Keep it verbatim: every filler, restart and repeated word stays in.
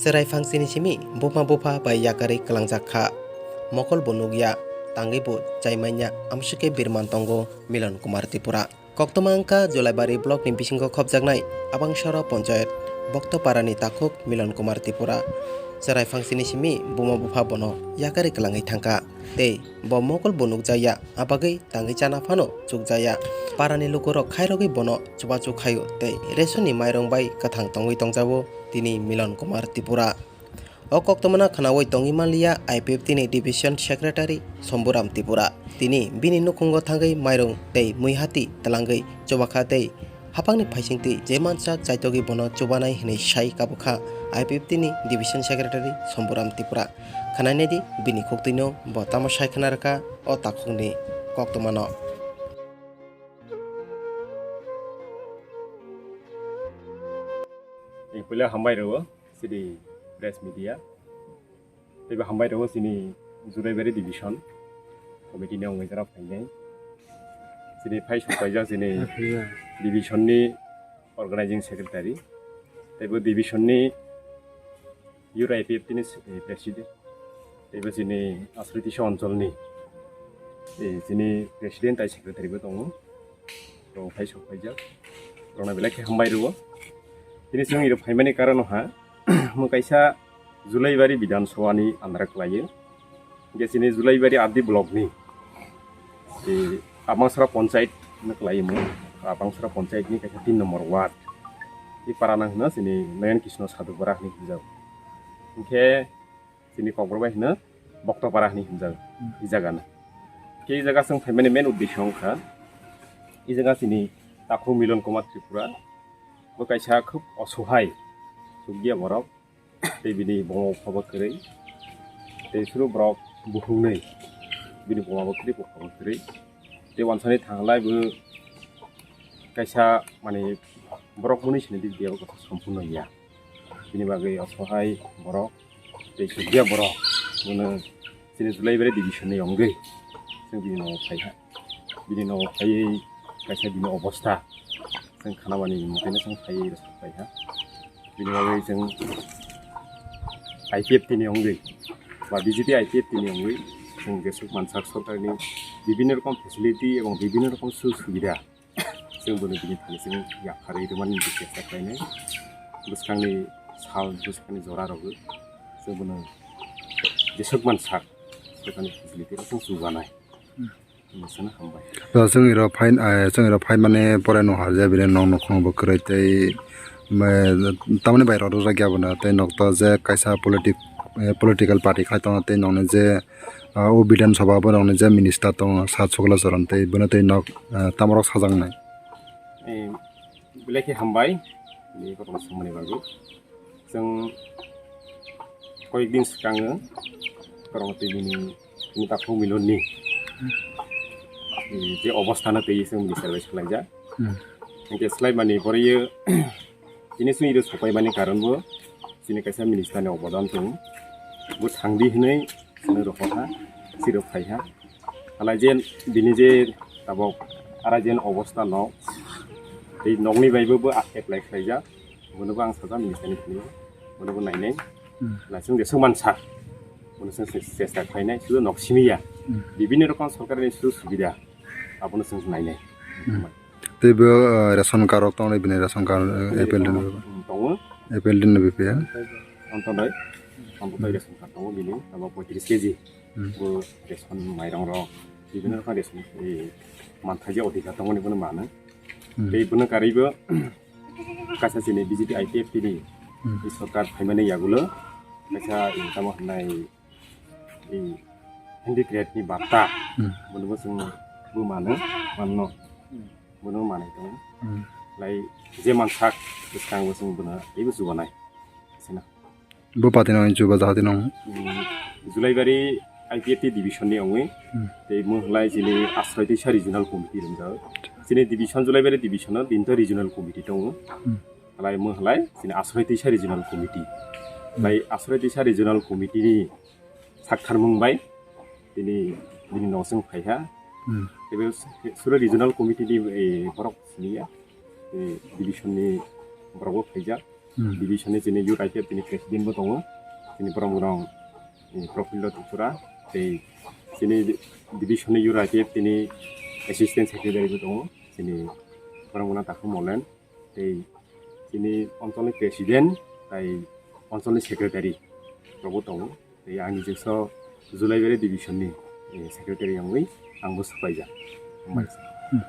Chwrai phangsini simi buma bupha bai yakarwi kwlangjak kha. Mokol bo nukya, tangwi bo chaimanya, amswkhe birman tongo Milon Kumar Tripura. Koktwma wngkha Julaibari block ni bisingo khopjaknai Abangsara Ponchayat Boktoparani takhuk Milon Kumar Tripura. Chwrai phangsini simi buma bupha bono yakarwi kwlangwi thangkha. Tei bo mokol bo nukjakya, abagwi tangwi chana phano chukjakya. Parani lukurok khairogwi bono chubachu khaio tei resonni mairong bai kwthang tongwi tongjago tini Milon Kumar Tripura. O koktwmano khwnawi tongwi manliya I P F T ni Division Secretary Somburam Tripura. Tini bini nukhungo thangwi mairung tei muihati twlangwi chubakha tei haphangni phaisingtwi je mansak chaitogwi bono chubanai hwnwi sai kabukha I P F T ni Division Secretary Somburam Tripura. Khwnainai di bini khuktwino bo tamo sai khna rwkha o takhukni koktwmano. Puila hambai rwo. Chini press media. Teibo hambai rwo chini Julaibari division committee ni wngwi jora phainai. Chini phai sok paijak chini division ni organizing secretary. Teibo division ni U R I P F T ni president. Teibo chini Asriti Sonchalni, eh, chini president tai secretary bo tongo. Rok phai sok paijak. Rokno belai khe hambai rwo. Tini chwng iro phaimani karon ha, mo kaisa Julaibari Bidhan Sabha ni andra kwlaio. Hingke chini Julaibari R D block ni, eh, Abangsara Ponchayat no kwlaio mo. Abangsara Ponchayat ni kaisa tin number ward. I para nang hino chini Noyon Krishna Sadhu Bora hini hwnjak. Hingke chini kokborok bai hino Boktopara hini hwnjak, i jaga no. Khe i jaga chwng phaimani main uddesho wngkha, i jaga chini takhuk Milon Kumar Tripura, bo kaisa khub osohai, sukya borok, tei bini buma bupha bo kwrwi, tei suru borok bukhuknwi, bini buma bo kwrwi, bupha bo kwrwi, tei wansani thanglai bo kaisa, mane, borok mwnwi sini dik diya bo kaisa sompurno ya. Bini bagwi osohai borok tei sukya borok bono chini Julaibari division ni wngwi chwng bini nogo phaiha. Bini nogo phaiwi kaisa bini obostha chwng khanamani mothaino chwng phaiwi rwchapaiha. Bini bagwi chwng I P F T ni wngwi ba B J P I P F T ni wngwi chwng jesuk mansak sorkarni bibhinno rokom facility ebong bibhinno rokom sujog subida chwng bono bini thani chwng yapharwi rwmani chesta khlainai. Bwskangni sal, bwskangni jora rwgwi chwng bono jesuk mansak sorkarni facility rok chwng chubanai. Bwsano hambai. To chwng iro phai, eh, chwng iro phaimani pore nung harjak bini nok nukhung bo kwrwi tei, eh, tamoni bai rw rwjak ya bono tei nok to je kaisa politic, eh, political party khai tongo tei nokni je ah, o Bidhan Sabha borokni je minister tongo, Sat Sukla Charan tei bono tei nok, ah, tamorok sajaknai. Eh, belai khe hambai, bini kotorma swngmani bagwi. Chwng koyek din swkango, kotorma tei bini, bini takhuk Milonni, eh, je obostha no tei chwng minister bai swlaijak. Hmm. Hingke swlaimani pore, Tini chwng iro sopaimani karon bo chini kaisa minister ni obodan tongo. Bo thangdi hinui chwng rohorha, chwng rok phaiha. Halai je bini je tabok arai je obostha nok, tei nokni bai bo, bo apply khlaijak. Bono bo ang sajak minister ni thani, bono bo nainai. Hmm. Halai chwng je swngman sa, bono chwng se-, chesta khlainai, sudo nok simi ya. Hmm. Bibhinno rokom sorkar ni sujuk subida. Abono chwng nainai. Hmm. Tei bo, uh, ration card rok tongo, bini ration card, uh, A P L D ni. Tongo. A P L D ni B P L. Ang tongnai. Ang tongnai ration card tongo bini, abo poitris K G. Hmm. Bo ration mairong rok, bibhinno rokom ration, eh, manthaija odhikar tongo ni bono mano. Hmm. Tei bono karwi bo kaisa chini B J P I P F T ni, hmm, sorkar phaimani yagulo kaisa, eh, tamo hwnai, eh, handicraft ni batta, hmm, bono bo chwng bo mano, manno, bono manwi tongo. Hmm. Lai je mansak bwskango chwng bono teibo chubanai. Sina. Bo party no chuba jahati nang. Hmm. Julaibari I P F T division ni ongwi, hmm, tei mo hwnlai chini Asroitisa Regional Committee ringjak. Chini division, Julaibari division o tinta regional committee tongo. Hmm. Halai mo halai chini Asroitisa Regional Committee. Hmm. Halai Asroitisa Regional Committee ni sakthar mung bai tini bini nosong phaiha. Hmm. Tei sura Regional Committee ni, eh, borok sini ya, eh, division ni borok bo phaijak. Hmm. Division ni chini youth I P F tini president bo tongo, chini borok rong, eh, Profil Tripura, tei chini division ni youth I P F tini assistant secretary bo tongo, chini borok rong Takhu Molen, tei chini oncholni president, tei oncholni secretary rok bo tongo, tei ani jesa Julaibari division ni, eh, secretary wngwi ang bo swpaijak. Hambai. Hmm.